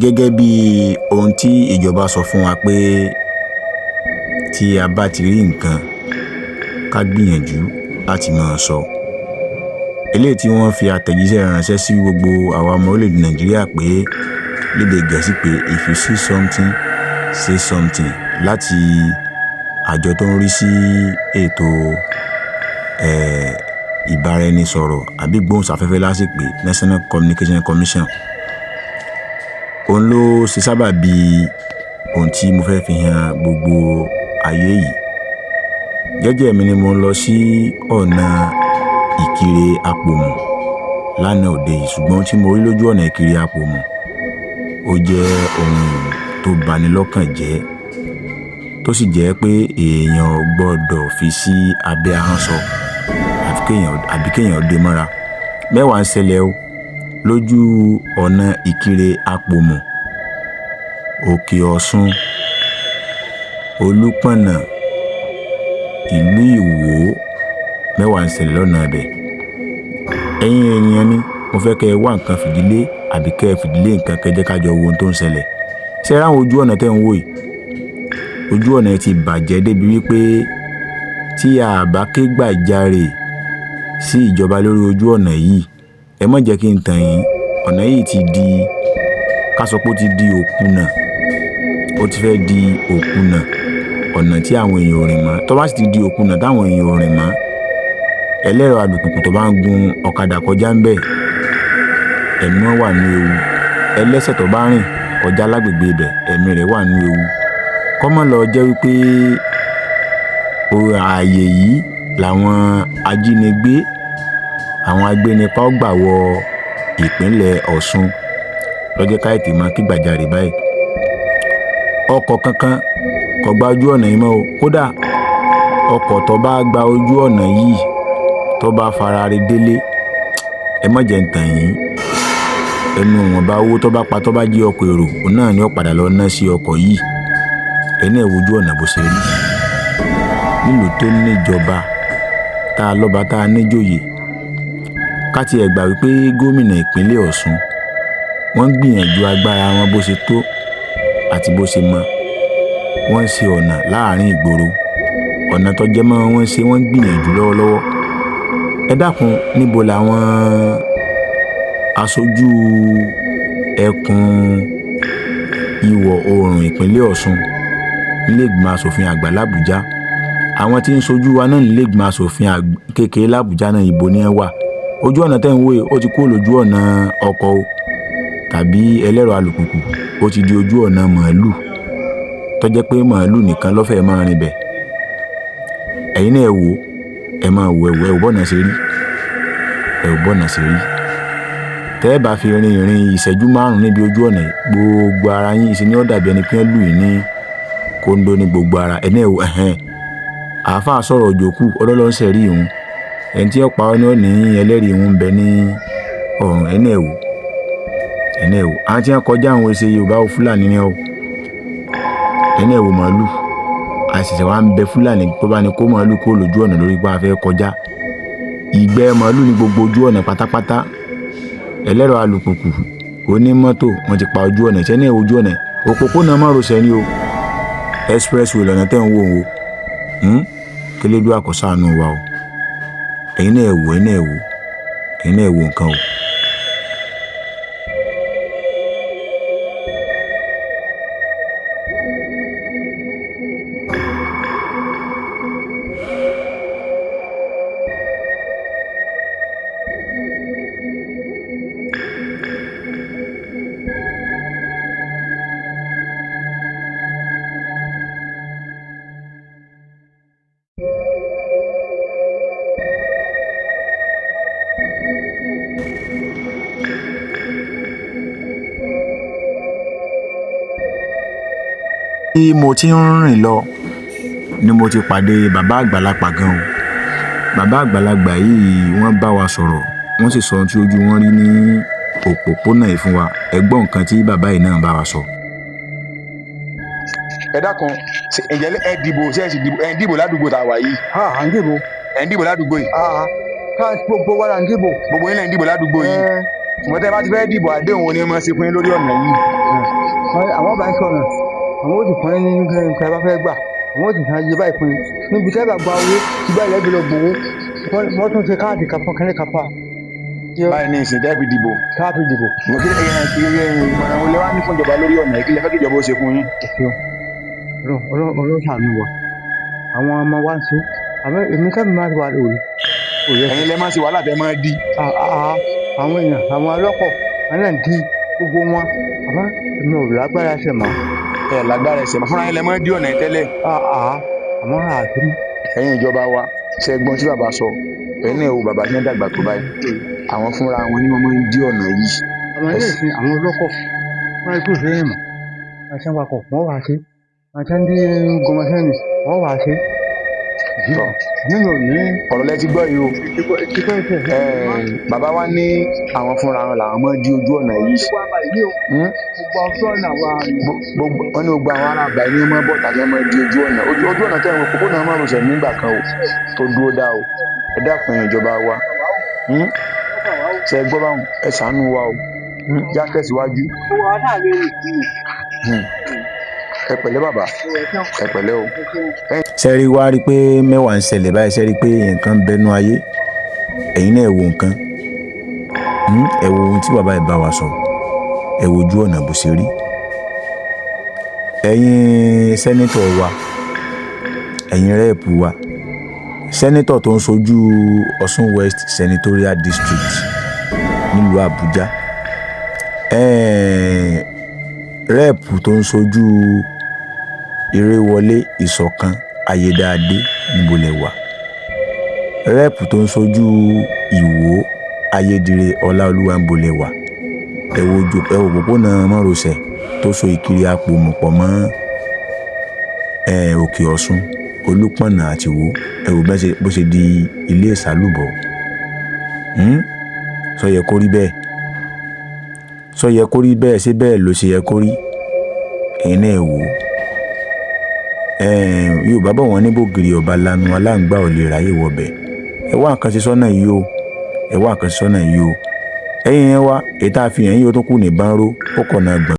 Gẹ́gẹ́ bí ohun tí ìjọba sọ fún wa pé tí a bá ti rí nǹkan, ká gbìyànjú láti máa sọ. Eléyìí tí wọ́n fi àtẹ̀jíṣẹ́ ránṣẹ́ sí gbogbo àwa ọmọ orílẹ̀-èdè Nàìjíríà pé lédè Gẹ̀ẹ́sì pé "If you see something, say something" láti àjọ tó ń rí sí ètò ìbáraẹnisọ̀rọ̀ àbí ìgbóhùnsáfẹ́fẹ́ lásìkò National Communication Commission. Òun ló ṣe sábàbí ohun tí mo fẹ́ fi hàn gbogbo ayé yìí. Jẹ́jẹ́ mi ni mo ń lọ sí ọ̀nà Ìkirè Àpòmù lánàá òde yìí, ṣùgbọ́n ohun tí mo rí lójú ọ̀nà Ìkirè Àpòmù ó jẹ́ ohun tó bani lọ́kàn jẹ́, tó sì jẹ́ pé èèyàn ò gbọdọ̀ fi sí abẹ́ ahọ́n sọ àbí kéèyàn dé mọ́ra. Mẹ́wàá ń ṣẹlẹ̀ o lójú ọ̀nà Ìkirè Àpòmù, Òkè Ọ̀ṣun, Olúpọ̀nà, ìlú Ìwó. Mẹ́wàá ń ṣẹlẹ̀ lọ́nà ibẹ̀. Ẹ̀yin ènìyàn mi, mo fẹ́ kí ẹ wá nǹkan fìdílé àbí kí ẹ fìdílé nǹkan kí ẹ jẹ́ ká jọ wo ohun tó ń ṣẹlẹ̀. Ṣé ẹ rí àwọn ojú ọ̀nà tẹ́ ń wò yìí? Ojú ọ̀nà yìí ti bàjẹ́ débi wípé tí a bá ké gbàjarè sí ìjọba lórí ojú ọ̀nà yìí, ẹ má jẹ́ kí n tàn yín. Ọ̀nà yìí ti di, ká sọ pé ó ti di òkúnà. Ó ti fẹ́ di òkúnà. Ọ̀nà tí àwọn èèyàn ò rìn mọ́. Tó bá sì ti di òkúnà táwọn èèyàn ò rìn mọ́, ẹlẹ́rọ alùpùpù tó bá ń gun ọ̀kadà kọjá ń bẹ̀, ẹ̀mí wọn wà nínú ewu. Ẹlẹ́sẹ̀ tó bá rìn kọjá lágbègbè ibẹ̀, ẹ̀mí rẹ̀ wà nínú ewu. Kọ́ mọ́ lọ jẹ́ wípé ààyè yìí làwọn ajínigbé, àwọn agbénipa ó gbà wọ ìpínlẹ̀ Ọ̀ṣun lọ́jọ́ ká ètè máa ké gbàjarè báyìí. Ọkọ̀ kankan kò gba ojú ọ̀nà yìí mọ́ o. Kódà ọkọ̀ tó bá gba ojú ọ̀nà yìí tó bá fara rẹ̀ délé, ẹ má jẹ́ ń tàn yín. Ẹnu wọn bá owó tó bá pa tó bá jí ọkọ̀ èrò, òun náà ni ó padà lọ ná sí ọkọ̀ yìí. Ẹ̀yin náà wo ojú ọ̀nà bó ṣe rí. Nílùú tó ní ìjọba, tá a lọ́ba tá a níjòyè. Ká tí ẹ gbà wípé gómìnà ìpínlẹ̀ Ọ̀ṣun, wọ́n ń gbìyànjú agbára wọn bó ṣe tó àti bó ṣe mọ́. Wọ́n ń ṣe ọ̀nà láàárín ìgboro. Ọ̀nà tó jẹ́ mọ́ wọ́n ń ṣe, wọ́n ń gbìyànjú lọ́wọ́lọ́wọ́. Ẹ dákun, níbo làwọn aṣojú ẹkùn ìwọ̀ oòrùn ìpínlẹ̀ Ọ̀ṣun nílé ìgbìmọ̀ asòfin àgbà l'Àbújá? Àwọn tí ń ṣojú wa náà nílé ìgbìmọ̀ asòfin kékeré l'Àbújá náà, ibo ni ẹ wà? Ojú ọ̀nà tẹ́ ń wò yìí, ó ti kúrò lójú ọ̀nà ọkọ̀ o tàbí ẹlẹ́rọ alùpùpù, ó ti di ojú ọ̀nà màálù tó jẹ́ pé màálù nìkan ló fẹ́ máa rìn bẹ̀. Ẹ̀yin náà ẹ wò, ẹ máa wò, ẹ wò, ẹ wò bọ́nà ṣe rí. Ẹ wò bọ́nà ṣe rí. Tẹ́ ẹ bá fi rin ìrìn ìṣẹ́jú márùn-ún níbi ojú ọ̀nà yìí, gbogbo ara yín ìṣe ni ó dàbí ẹni pé wọ́n lù yín ní kóńdó ní gbogbo ara. Ẹ̀yin náà ẹ wò, ẹ̀hẹn. Àáfàá sọ̀rọ̀ òjòkú, ọlọ́lọ́ ń ṣẹ̀rí ìhun. Ẹni tí ó pa ọ́ ní ó ní ẹlẹ́rìí ìhun ń bẹ ní ọ̀run. Ẹ̀yin náà ẹ wò. Ẹ̀yin náà ẹ wò. Àwọn tí wọ́n kọjá àwọn ẹsẹ̀ Yorùbá o, Fúlàní ni o. Ẹ̀yin náà ẹ wò màálù. Àṣìṣe wa ń bẹ Fúlàní tó bá ní kó màálù kó lójú ọ̀nà lórí pé a fẹ́ kọjá. Ìgbẹ́ màálù ní gbogbo ojú ọ̀nà pátápátá. Ẹlẹ́rọ alùpùpù, onímọ́tò wọ́n ti pa ojú ọ̀nà. Ṣé ní ẹ wo ojú ọ̀nà? Òpópónà márosẹ̀ ni o. Expressway lọ́nà tẹ́ ń wò ó. Kélédúà kó ṣàánú wa o. Ẹ̀yin náà ẹ wò, ẹ̀yin náà ẹ wò. Ẹ̀yin náà ẹ wò nǹkan o. Bí mo ti ń rìn lọ ni mo ti pàdé bàbá àgbàlagbà gan o. Bàbá àgbàlagbà yìí wọ́n bá wa sọ̀rọ̀, wọ́n sì sọ ohun tí ojú wọn rí ní òpópónà yìí fún wa. Ẹ gbọ́ nǹkan tí bàbá yìí náà bá wa sọ. Ẹ dákun, ǹjẹ́ ẹ dìbò? Ṣé ẹ sì dìbò? Ẹ ń dìbò ládùúgbò tá a wà yìí? À ń dìbò. Ẹ ń dìbò ládùúgbò yìí? Ká gbogbo wa là ń dìbò. Gbogbo yín lẹ ń dìbò ládùúgbò yìí? Ẹ. Ṣùgbọ́n tẹ́ bá ti fẹ́ dìbò, àdéhùn wo ni wọ́n máa ṣe fún yín lórí ọ̀nà yìí? Àwọn bá ń sọnà, àwọn ó sì fún yín ní nǹkan ẹ bá fẹ́ gbà, àwọn ó sì san iye báyìí fún yín níbi tẹ́ bá gba owó tí báyìí lẹ́bi lọ gbowó. Wọ́n tún ṣe káàdì kan fún kẹ́lẹ́ kan fà. Báyìí ní ìsìn tẹ́ fi dìbò. Káàdì dìbò. Ṣùgbọ́n kí ìmọ̀ràn wo lẹ wá ní fún ìjọba lórí ọ̀nà yìí? Kí lẹ fẹ́ kí ìjọba ó ṣe fún yín? Ọlọ́run ṣàánú wa, àwọn ọmọ wa ń ṣe, àmọ́ èmi kẹ́mi máa wà lórí òye. Ẹ̀yin lẹ máa ń ṣe wàhálà tẹ́ máa di. Àwọn èèyàn, àwọn ọlọ́kọ̀, àwọn náà ń di gbogbo wọn, àmọ́ èmi ò lágbára ṣe mọ́. Ẹ lágbára ẹsẹ̀ fúnra yín lẹ máa ń di ọ̀nà yìí tẹ́lẹ̀. Àmọ́ àti Ẹ̀yin ìjọba wa, ṣe gbọ́n tí bàbá sọ? Ẹ̀yin náà wo bàbá tí wọ́n dàgbà tó báyìí, àwọn fúnra wọn ni wọ́n máa ń di ọ̀nà yìí. Àwọn ilé ìsìn, àwọn ọlọ́kọ̀ wọn ikú ìfẹ́ mọ̀, àti awakọ̀ wọ́n wá sí, àti ẹni gọmọsẹ́ni wọ́n wá sí. Tọ́. Nínú ní. Ọ̀rọ̀ lẹ ti gbọ́ yìí o. Ìtìpẹ́ ìtẹ̀. Bàbá wa ní àwọn fúnra wọn làwọn máa ń di ojú ọ̀nà yìí. Hmm? Gbogbo ọjọ́ náà wà. Gbogbo wọn ní gbogbo àwọn ará àgbà ní wọn bọ̀ tàbí wọn máa di ojú ọ̀nà, ojú ọ̀nà tẹ̀ wọ́n kókó náà máa rọṣẹ̀ nígbà kan o tó dúró dá o. Ẹ dákun, ẹ̀yin ìjọba wa. Ṣe é gbọ́ báwọn? Ẹ ṣàánú wa o. Já tẹ̀síwájú. Ẹ pẹ̀lẹ́ bàbá, ẹ pẹ̀lẹ́ o. Sẹ́rí wá rí i pé mẹ́wàá ń ṣẹlẹ̀ báyìí. Sẹ́rí pé nǹkan ń bẹnu ayé? Ẹ̀yin náà ẹ wo nǹkan. Ẹ wo ohun tí bàbá yìí bá wa sọ, ẹ wo ojú ọ̀nà bó ṣe rí. Ẹ̀yin senator wa, ẹ̀yin rep wa, senator tó ń sojú Ọ̀ṣun West Senatorial District nílùú Àbújá, rep tó ń sojú Ìrèwọlé Ìṣọ̀kan Ayédáadé, níbo lẹ wà? Rep tó ń sojú Ìwó, Ayédire Ọláolúwa, níbo lẹ wà? Ẹ wo ojú, ẹ wo òpópónà márosẹ̀ tó so Ìkirè Apòmù pọ̀ mọ́ Òkè Ọ̀ṣun, Olúpọ̀nà àti Ìwó. Ẹ wo bó ṣe di ilé ìsálúbọ̀. Sọ yẹ kó rí bẹ́ẹ̀? Sọ yẹ kó rí bẹ́ẹ̀? Ṣé bẹ́ẹ̀ ló ṣe yẹ kó rí? Ẹ̀yin náà ẹ wò ó. Yorùbá bọ̀, wọ́n ní bògiri ọba lanu, aláǹgbá ò lè ráyè wọbẹ̀. Ẹ wá nǹkan ṣe sọ́nà yìí o, ẹ wá nǹkan ṣe sọ́nà yìí o. Ẹ̀yin yẹn wá èyí tá a fi hàn yín, ó tún kù ní bánró, ó kọ̀nà gbọ̀n.